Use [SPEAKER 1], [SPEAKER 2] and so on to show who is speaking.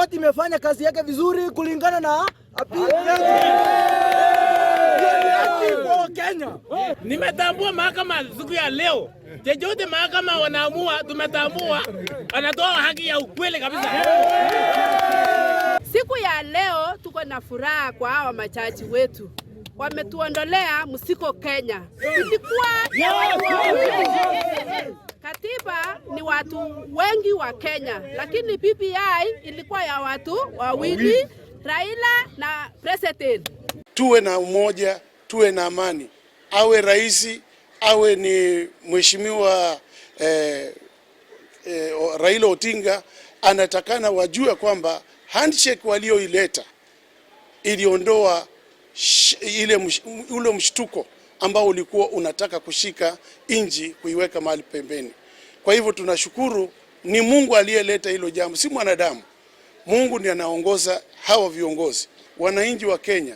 [SPEAKER 1] Court imefanya kazi yake vizuri kulingana na appeal yetu. Hiyo ni haki kwa Wakenya.
[SPEAKER 2] Nimetambua mahakama siku ya leo, chochote mahakama wanaamua, tumetambua, wanatoa haki ya ukweli kabisa.
[SPEAKER 3] Siku ya leo tuko na furaha kwa hawa majaji wetu, wametuondolea mzigo Kenya. Ilikuwa ya watu wawili. Katiba ni watu wengi wa Kenya, lakini BBI ilikuwa ya watu wawili, Raila na president.
[SPEAKER 4] Tuwe na umoja, tuwe na amani, awe rais awe ni mheshimiwa Raila Odinga, anatakana wajue kwamba handshake walioileta iliondoa ule mshtuko ambao ulikuwa unataka kushika inji kuiweka mahali pembeni. Kwa hivyo tunashukuru, ni Mungu aliyeleta hilo jambo, si mwanadamu. Mungu ndiye anaongoza hawa viongozi. Wananchi wa Kenya